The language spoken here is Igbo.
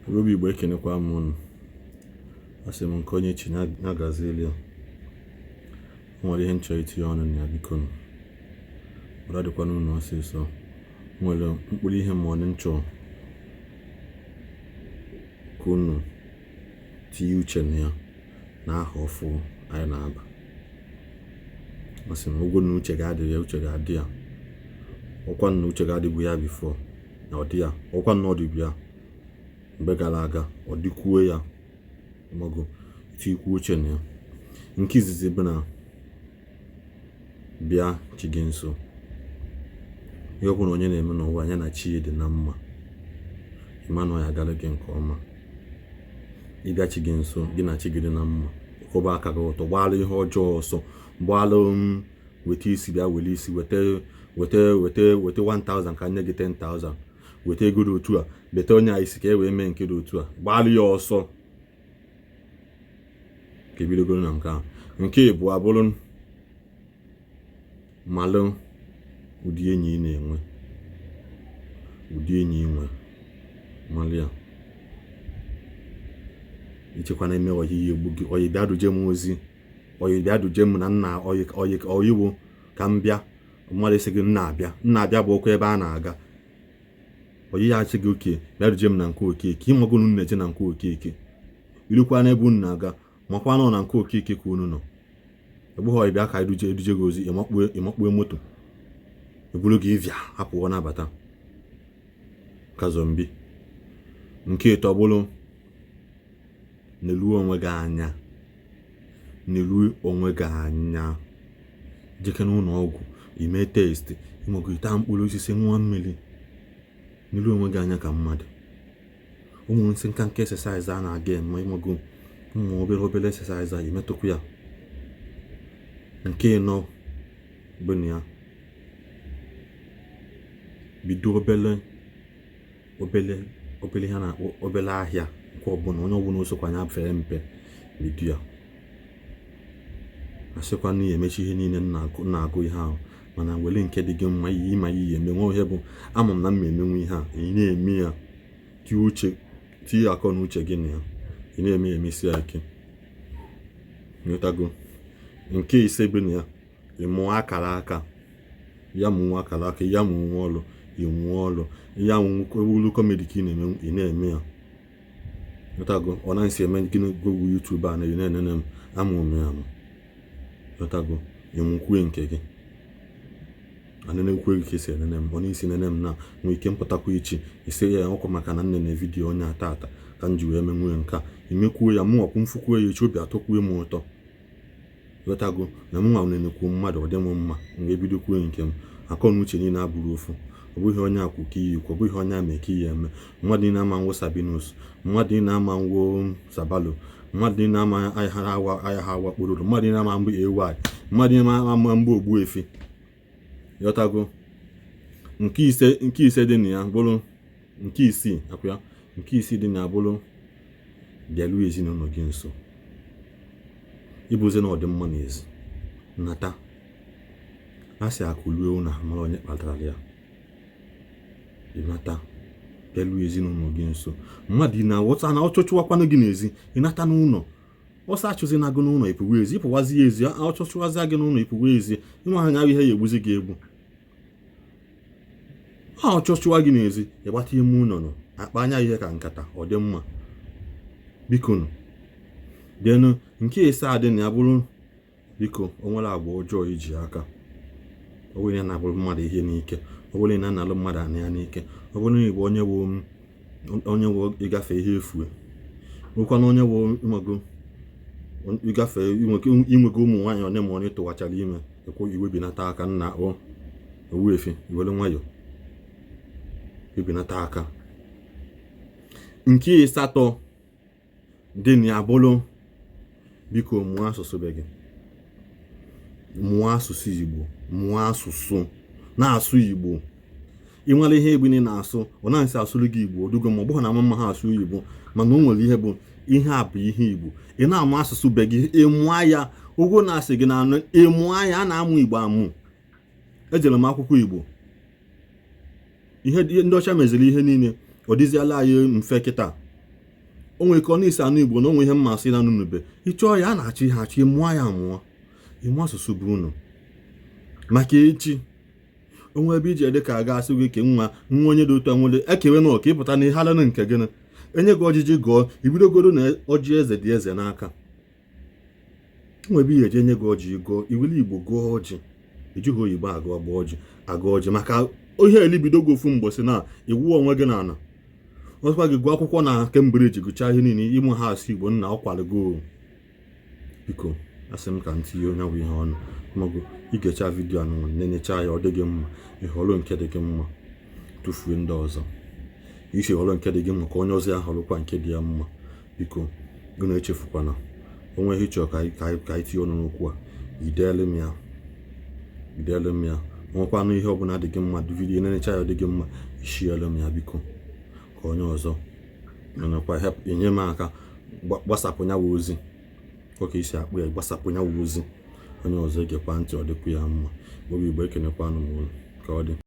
Obi Igbo, ekenekwa m unu. Asị m nke onye chi ya gazieli ya. O nwere ihe m chọrọ itinye ọnụ na ya, biko nụ. Ụra dịkwa n'unu ọsịsọ. O nwere mkpụrụ ihe ma ọ m chọrọ ka unu tinye uche na ya na aha ọfụ anyị na-aba. Asị m ụgwọ na uche ga-adị ya, uche ga-adị ya. Ọkwa na uche ga-adịbu ya before na ọ dị ya, ọkwa na ọ dịbu ya mgbe gara aga, ọ dịkwuo ya mago tikwuo uche na ya. Nke izizi bụ na bịa chi gị nso. Ihe ọ bụla onye na-eme n'ụwa ya na chi dị na mma, ịma na ọ ya agara gị nke ọma. Ịbịa chi gị nso, gị na chi gị dị na mma, kwụba aka gị ọtọ, gbaala ihe ọjọọ ọsọ, gbaala m weta isi, bịa were isi, weta weta weta weta 1000 ka nye gị 10,000, weta ego dị otu a, beta onye a isi ka e wee mee nke dị otu a, gbaala ya ọsọ. Ka ebidogoro na nke a. Nke ịbụọ abụrụ malụ ụdị enyi ị na-enwe, ụdị enyi ị nwe, malụ ya. Ichekwa na eme oyi ya egbu gị, oyi bịa duje m ozi, oyi bịa duje m na nna oyi oyi oyiwo ka m bịa. Mmadụ isi gị nna abịa, nna abịa bụ okwu ebe a na-aga. Oyi ya achị gị oke bịa duje m na nke Okeke, ịmago na unu na-eje na nke Okeke, irukwa n'ebe unu na-aga, makwa nọ na nke Okeke ka unu nọ. Egbughi oyi bịa ka eduje eduje gị ozi, ịmakpue moto eburu gị ịvịa hapụọ nabata ka zombie. Nke ịtọ bụrụ neluo onwe gị anya, neluo onwe gị anya, jeke n'ụlọ ọgwụ ime test, ịmago ita mkpụrụ osisi, ṅụọ mmiri, neluo onwe gị anya ka mmadụ. Ụmụ nsị nka nke exercise a na-aga eme, ịmago ụmụ obere obere exercise a imetụkwu ya. Nke ịnọ bụ na ya bido obere obere obere ihe a na-akpọ obere ahịa, nke ọbụla onye ọbụla osokwa anya fere mpe, bido ya. Asịkwa na ya emechi ihe niile na-agụ ihe ahụ, mana were nke dị gị mma, iyi ma iyi eme nwa ihe bụ ama m na m emenwu ihe a, ị na-eme ya, tinye uche, tinye akọ na uche gị na ya, ị na-eme ya, emesi ya ike. Nghọtago? Nke ise bụ na ya ị mụọ akara aka ya, mụọ akara aka ya, mụọ ọrụ, ị mụọ ọrụ ya, wulu comedy ka ị na-eme, ị na-eme ya. Nghọtago? Ọ na nsi eme gịnị gowu YouTube a na ị na-enene m, amụrụ m ya amụ. Nghọtago? Ịmụkwue nke gị anenekwu gị ka esi enene m, ọ na-esi nene m na nwee ike mpụtakwa echi ise ya ọkwa, maka na nne na video onye atata ka m ji wee menwue nke a, imekwuo ya, mụnwakwu mfukwuo ya echi, obi atọkwuo m ụtọ. Ghọtago? Na mụnwa nenekwu mmadụ, ọ dị m mma, m wee bidokwuo nke m. Akọ na uche niile abụrụ ofu. Ọ bụghị onye akwụ ka iyi kwu, ọ bụghị onye ama ka iyi eme. Mmadụ niile ama nwụ Sabinus, mmadụ niile ama nwụ Sabalo, mmadụ niile ama ahịa awa ahịa ha wakpororo, mmadụ niile ama mbụ AY, mmadụ niile ama mbụ Ogbuefi. Ghọtago? Nke ise dị na ya bụrụ nke isii akwụ ya, nke isii dị na ya bụrụ bịaruo ezinụlọ gị nso, ịbụzi na ọdịmma n'ezi nata a sị akụ luo ụlọ mara onye kpatara ya. Ịnata bịaruo ezinụlọ gị nso, mmadụ ị na-aghọta na ọchọchụwakwanụ gị n'ezi, ịnata n'ụlọ ọsọ, achụzina gị n'ụlọ, ịpụwa ezi, ịpụwazi ya ezi, ọchọchụwazịa gị n'ụlọ, ịpụwa ezi, ịma ha nya ihe ya egbuzi gị egbu. Ha ọchọchụwa gị n'ezi, ịgbata ime ụlọ nọ akpa anya ihe ka nkata ọ dị mma. Biko nụ denụ. Nke ise adị na ya bụrụ, biko, o nwere agwa ọjọọ iji aka, ọ bụrụ na na-abụrụ mmadụ ihe n'ike, ọ bụrụ na na-alụ mmadụ ana ya n'ike, ọ bụrụ na ịbụ onye wụ onye wụ ịgafe ihe efue, nwekwana onye wụ ịmago ịgafe inwego ụmụ nwaanyị one ma onye tụwachara ime ekwu, iwebinata aka nna o owu efi, iwere nwayọ webinata aka. Nke asatọ dị na ya bụrụ, biko, mụọ asụsụ be gị, mụọ asụsụ Igbo, mụọ asụsụ, na-asụ Igbo. Ị nwere ihe egbe na-asụ, ọ na-asị asụrụ gị Igbo odugo, ma ọ bụghị na ama ha asụ Igbo, mana o nwere ihe bụ ihe a bụ ihe Igbo. Ị na-amụ asụsụ be gị, ị mụọ ya, ụgwọ na-asị gị na anụ, ị mụọ ya. A na-amụ Igbo amụ. Ejere m akwụkwọ Igbo. Ihe ndị ọcha meziri ihe niile, ọ dịziala anyị mfe kịta. O nwere ike ọ na-esi anụ Igbo na onwe ihe mmasị na anụnube. Ị chọọ ya, a na-achọ ihe achọ, ịmụọ ya amụọ, ịmụ asụsụ bụ unu maka echi. Onwe ebe iji ede ka a ga-asị gị ke nwa nwa onye dị otu a nwere ekewe na ọka ịpụta na ihe alụ nke gịnị enye gị ọjịjị gọọ ibidogoro na ọjị eze dị eze n'aka. Nwe ebe ihe eji enye gị ọjị gọọ, iwere Igbo gọọ ọjị, ejighị oyibo agụ agba ọjị agụ ọjị, maka ihe elibido gị ofu mgbe na iwu onwe gị n'ala. Ọzọkwa, gị gụọ akwụkwọ na Cambridge, gụchaa ihe niile, ịmụ ha asụ Igbo nna ọkwalụgo. Biko, asị m ka m tinye onye bụ ihe ọnụ maọbụ igecha video anụ, nenecha ya, ọ dị gị mma, ịhọrọ nke dị gị mma, tụfuo ndị ọzọ. Isi họrọ nke dị gị mma, ka onye ọzọ ya họrọkwa nke dị ya mma. Biko, unu echefukwana, onwe ihe ịchọ ka anyị tinye ọnụ n'okwu a, ideelu m ya, ideelu m ya. Nwekwanụ ihe ọbụla dị gị mma, video nenecha ya, ọ dị gị mma, ishielu m ya, biko, ka onye ọzọ nenekwa. Enye m aka gbasapụ ya ozi ka isi akpụ ya, gbasapụ ya ozi, onye ọzọ egekwa ntị, ọ dịkwa ya mma. Obi Igbo, ekenekwanụ m unu. Ka ọ dị.